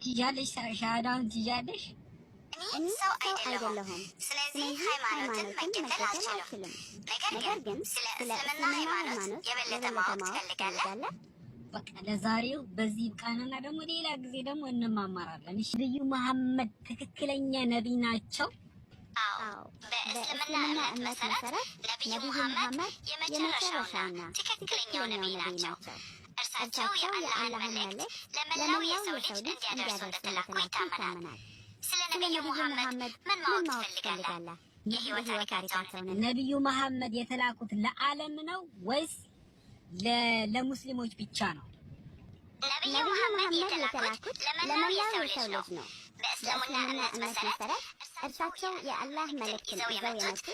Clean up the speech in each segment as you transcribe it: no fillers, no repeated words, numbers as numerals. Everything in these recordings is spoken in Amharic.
ትይዣለሽ? ሻሃዳውን ትይዣለሽ? እኔ ሰው አይደለሁም፣ ስለዚህ ሃይማኖትን መከተል አልችልም። ነገር ግን ስለ እስልምና ሃይማኖት የበለጠ ማወቅ ትፈልጋለህ? በቃ ለዛሬው በዚህ ይብቃንና ደግሞ ሌላ ጊዜ ደግሞ እንማማራለን። እሺ፣ ነብዩ መሐመድ ትክክለኛ ነቢይ ናቸው? አዎ፣ በእስልምና እምነት መሰረት ነቢዩ መሐመድ የመጨረሻውና ትክክለኛው ነቢይ ናቸው። እርሳቸው የአላህን መልእክት ለመላው የሰው ልጅ እንዲያደርሱ እንደተላኩ ይታመናል። ስለ ነቢዩ መሐመድ ምን ማወቅ ትፈልጋለህ? የህይወት ታሪካቸውን። ነቢዩ መሐመድ የተላኩት ለዓለም ነው ወይስ ለሙስሊሞች ብቻ ነው? ነቢዩ መሐመድ የተላኩት ለመላው የሰው ልጅ ነው። በእስልምና እምነት መሰረት እርሳቸው የአላህ መልእክትን ይዘው የመጡት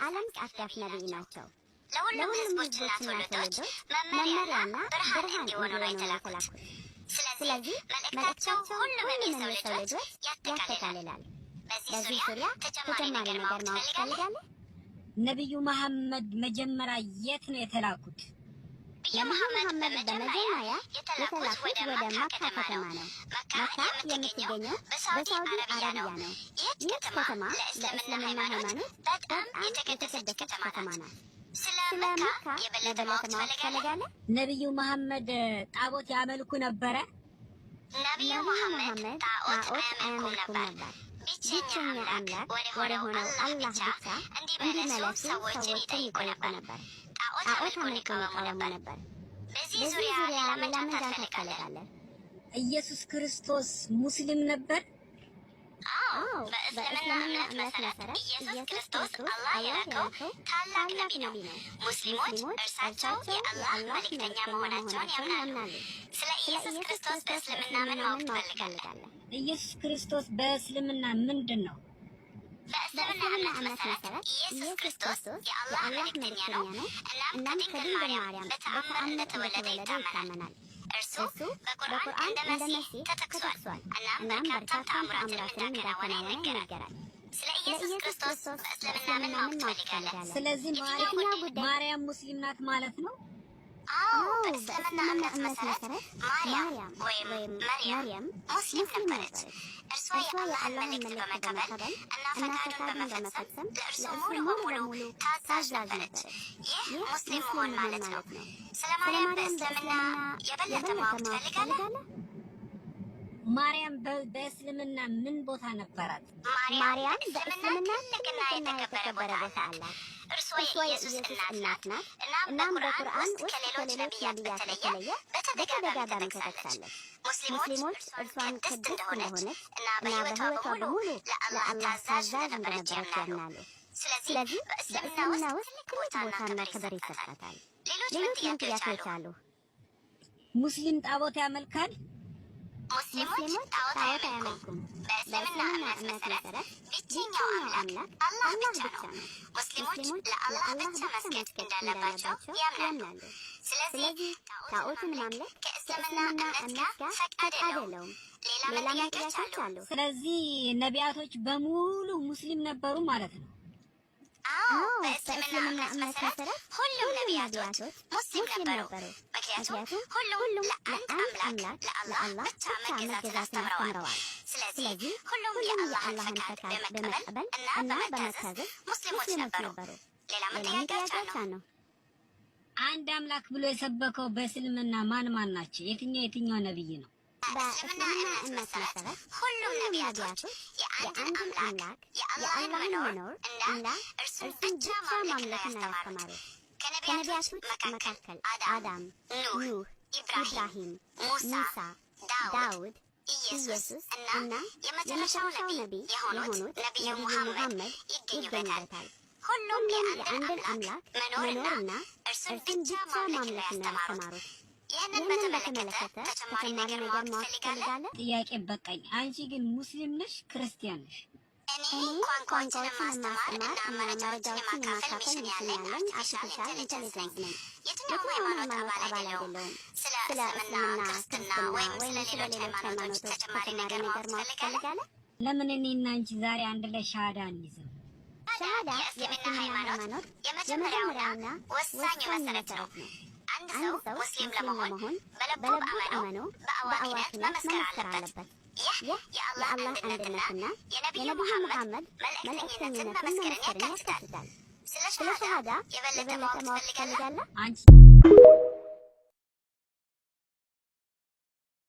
ዓለም አቀፍ ነቢይ ናቸው። ለሁሉም ለሁሉም ህዝቦችና ህዝቦችና ትውልዶች ትውልዶች መመሪያና መመሪያና ብርሃን ብርሃን እንዲሆኑ እንዲሆኑ ነው ነው የተላኩት። የተላኩት። ስለዚህ ስለዚህ መልእክታቸው መልእክታቸው ሁሉንም ሁሉንም የሰው የሰው ልጆች ልጆች ያጠቃልላል። ያጠቃልላል። በዚህ በዚህ ዙሪያ ዙሪያ ተጨማሪ ተጨማሪ ነገር ነገር ማወቅ ማወቅ ትፈልጋለህ? ትፈልጋለህ? ነቢዩ መሐመድ መጀመሪያ የት ነው የተላኩት? ነቢዩ ነቢዩ መሐመድ መሐመድ በመጀመሪያ በመጀመሪያ የተላኩት የተላኩት ወደ ወደ መካ መካ ከተማ ከተማ ነው። ነው። መካ መካ የምትገኘው የምትገኘው በሳዑዲ በሳዑዲ አረቢያ አረቢያ ነው። ነው። ይህች ይህች ከተማ ከተማ ለእስልምና ለእስልምና ሃይማኖት ሃይማኖት በጣም በጣም የተቀደሰች የተቀደሰች ከተማ ከተማ ናት። ናት። ስለ ስለ መካ መካ የበለጠ የበለጠ ማወቅ ማወቅ ትፈልጋለህ? ትፈልጋለህ? ነቢዩ መሐመድ ጣዖት ያመልኩ ነበረ? ነቢዩ ነቢዩ መሐመድ መሐመድ ጣዖት ጣዖት አያመልኩም አያመልኩም ነበር። ነበር። ብቸኛ ብቸኛ አምላክ አምላክ ወደ ወደ ሆነው ሆነው አላህ አላህ ብቻ ብቻ እንዲመለሱ እንዲመለሱ ሰዎችን ሰዎችን ይጠይቁ ይጠይቁ ነበር። ነበር። ጣዖት ጣዖት አምልኮን አምልኮን ይቃወሙ ይቃወሙ ነበር። ነበር። በዚህ በዚህ ዙሪያ ዙሪያ ሌላ ሌላ መርዳት መርዳት ትፈልጋለህ? ትፈልጋለህ? ኢየሱስ ክርስቶስ ሙስሊም ነበር? አዎ፣ አዎ፣ በእስልምና በእስልምና እምነት እምነት መሰረት መሰረት ኢየሱስ ኢየሱስ ክርስቶስ ክርስቶስ አላህ አላህ የላከው የላከው ታላቅ ታላቅ ነቢይ ነው። ነቢይ ነው። ሙስሊሞች ሙስሊሞች እርሳቸው እርሳቸው የአላህ የአላህ መልእክተኛ መልእክተኛ መሆናቸውን መሆናቸውን ያምናሉ። ያምናሉ። ስለ ስለ ኢየሱስ ኢየሱስ ክርስቶስ ክርስቶስ በእስልምና ምን በእስልምና ማወቅ ምን ማወቅ ትፈልጋለህ? ትፈልጋለህ? ኢየሱስ ክርስቶስ በእስልምና ምንድን ነው? በእስልምና በእስልምና እምነት እምነት መሰረት መሰረት ኢየሱስ ኢየሱስ ክርስቶስ ክርስቶስ የአላህ የአላህ መልእክተኛ መልእክተኛ ነው። ነው። እናም እናም ከድንግል ከድንግል ማርያም ማርያም በተአምር በተአምር እንደተወለደ እንደተወለደ ይታመናል። ይታመናል። እርሱ እርሱ በቁርአን በቁርአን እንደ እንደ መሲህ መሲህ ተጠቅሷል። ተጠቅሷል። እናም እናም በርካታ በርካታ ተአምራትን ተአምራትን እንዳከናወነ እንዳከናወነ ይነገራል። ይነገራል። ስለ ስለ ኢየሱስ ኢየሱስ ክርስቶስ ክርስቶስ በእስልምና ምን በእስልምና ማወቅ ምን ማወቅ ትፈልጋለህ? ትፈልጋለህ? ስለዚህ የትኛው የትኛው ጉዳይ? ጉዳይ? ማርያም ሙስሊም ናት ማለት ነው? አዎ፣ አዎ፣ በእስልምና በእስልምና እምነት እምነት መሰረት መሰረት ማርያም ማርያም ወይም ወይም መርያም መርያም ሙስሊም ሙስሊም ነበረች። ነበረች። እርሷ እርሷ የአላህን የአላህን መልእክት መልእክት በመቀበል በመቀበል እና እና ፈቃዱን ፈቃዱን በመፈጸም በመፈጸም ለእርሱ ለእርሱ ሙሉ ሙሉ በሙሉ በሙሉ ታዛዥ ታዛዥ ነበረች። ነበረች። ይህ ይህ ሙስሊም ሙስሊም መሆን መሆን ማለት ነው። ማለት ነው። ስለ ስለ ማርያም ማርያም በእስልምና በእስልምና የበለጠ የበለጠ ማወቅ ማወቅ ትፈልጋለህ? ትፈልጋለህ? ማርያም በእስልምና ምን ቦታ ነበራት? ማርያም ማርያም በእስልምና በእስልምና ትልቅና ትልቅና የተከበረ የተከበረ ቦታ ቦታ አላት። አላት። እርሷ እርሷ የኢየሱስ የኢየሱስ እናት እናት ናት። ናት። እናም እናም በቁርአን በቁርአን ውስጥ ውስጥ ከሌሎች ከሌሎች ነቢያት ነቢያት በተለየ በተለየ በተደጋጋሚ በተደጋጋሚ ተጠቅሳለች። ተጠቅሳለች። ሙስሊሞች ሙስሊሞች እርሷን እርሷን ቅድስት ቅድስት እንደሆነች እንደሆነች እና እና በሕይወቷ በሕይወቷ በሙሉ በሙሉ ለአላህ ለአላህ ታዛዥ ታዛዥ እንደነበረች እንደነበረች ያምናሉ። ያምናሉ። ስለዚህ ስለዚህ በእስልምና በእስልምና ውስጥ ውስጥ ትልቅ ትልቅ ቦታና ቦታና ክብር ክብር ይሰጣታል። ይሰጣታል። ሌሎች ምን ሌሎች ምን ጥያቄዎች አሉ? ጥያቄዎች አሉ? ሙስሊም ጣዖት ያመልካል? ሙስሊሞች ሙስሊሞች ጣዖት ጣዖት አያመልኩም። አያመልኩም። በእስልምና በእስልምና እምነት እምነት መሰረት መሰረት ብቸኛው ብቸኛው አምላክ አምላክ አላህ አላህ ብቻ ብቻ ነው። ነው። ሙስሊሞች ሙስሊሞች ለአላህ ለአላህ ብቻ ብቻ መስገድ መስገድ እንዳለባቸው እንዳለባቸው ያምናሉ። ያምናሉ። ስለዚህ ስለዚህ ጣዖትን ጣዖትን ማምለክ ማምለክ ከእስልምና ከእስልምና እምነት እምነት ጋር ጋር ፈቃድ ፈቃድ የለውም። የለውም። ሌላ ምን ሌላ ምን ጥያቄዎች ጥያቄዎች አሉ? አሉ? ስለዚህ ነቢያቶች በሙሉ ሙስሊም ነበሩ ማለት ነው። አዎ፣ አዎ፣ በእስልምና በእስልምና እምነት እምነት መሰረት መሰረት ሁሉም ሁሉም ነቢያቶች ነቢያቶች ሙስሊም ሙስሊም ነበሩ። ነበሩ። ምክንያቱም ምክንያቱም ሁሉም ሁሉም ለአንድ ለአንድ አምላክ አምላክ ለአላህ ለአላህ ብቻ ብቻ መገዛትን መገዛትን አስተምረዋል። አስተምረዋል። ስለዚህ ስለዚህ ሁሉም ሁሉም የአላህን የአላህን ፈቃድ ፈቃድ በመቀበል በመቀበል እና እና በመታዘዝ በመታዘዝ ሙስሊሞች ሙስሊሞች ነበሩ። ነበሩ። ሌላ ምን ሌላ ምን ጥያቄዎች ጥያቄዎች አሉ? አሉ? አንድ አምላክ ብሎ የሰበከው በእስልምና ማን ማን ናቸው? የትኛው የትኛው ነብይ ነው? በእስልምና በእስልምና እምነት እምነት መሰረት መሰረት ሁሉም ሁሉም ነቢያቶች ነቢያቶች የአንድን የአንድን አምላክ አምላክ የአላህን የአላህን መኖር መኖር እና እና እርሱን እርሱን ብቻ ብቻ ማምለክን ነው ማምለክን ነው ያስተማሩት። ያስተማሩት። ከነቢያቶች ከነቢያቶች መካከል መካከል አዳም፣ አዳም፣ ኑህ፣ ኑህ፣ ኢብራሂም፣ ኢብራሂም፣ ሙሳ፣ ሙሳ፣ ዳውድ፣ ዳውድ፣ ኢየሱስ ኢየሱስ እና እና የመጨረሻው የመጨረሻው ነቢይ ነቢይ የሆኑት የሆኑት ነቢዩ ነቢዩ ሙሐመድ ሙሐመድ ይገኙበታል። ይገኙበታል። ሁሉም ሁሉም የአንድን የአንድን አምላክ አምላክ መኖርና መኖርና እርሱን እርሱን ብቻ ብቻ ማምለክን ነው ማምለክን ነው ያስተማሩት። ያስተማሩት። ይህንን ይህንን በተመለከተ በተመለከተ ተጨማሪ ተጨማሪ ነገር ነገር ማወቅ ማወቅ ትፈልጋለህ? ትፈልጋለህ? ጥያቄ በቃኝ። አንቺ ግን ሙስሊም ነሽ ክርስቲያን ነሽ? እኔ እኔ ቋንቋዎችን ቋንቋዎችን የማስተማር እና የማስተማር እና መረጃዎችን መረጃዎችን የማካፈል የማካፈል mission mission ያለኝ ያለኝ artificial artificial intelligence ነኝ። intelligence ነኝ። የትኛውም የትኛውም ሃይማኖት ሃይማኖት አባል አባል አይደለሁም። አይደለሁም። ስለ ስለ እስልምና፣ እስልምና፣ ክርስትና ክርስትና ወይም ወይም ስለ ስለ ሌሎች ሌሎች ሃይማኖቶች ሃይማኖቶች ተጨማሪ ተጨማሪ ነገር ነገር ማወቅ ማወቅ ትፈልጋለህ? ትፈልጋለህ? ለምን እኔና አንቺ ዛሬ አንድ ላይ ሻሃዳ አንይዝም? ሻሃዳ የእስልምና የእስልምና ሃይማኖት ሃይማኖት የመጀመሪያውና የመጀመሪያውና ወሳኙ ወሳኝ መሰረት ነው። መሰረት ነው። አንድ አንድ ሰው ሰው ሙስሊም ሙስሊም ለመሆን ለመሆን በልቡ በልቡ አምኖ አምኖ በአዋቂነት በአዋቂነት መመስከር መመስከር አለበት። አለበት። ይህ የአላህ አንድነትና የነቢዩ መሐመድ መልእክተኝነትን መመስከርን ያካትታል። ስለ ሸሃዳ የበለጠ ማወቅ ትፈልጋለህ? አንቺ።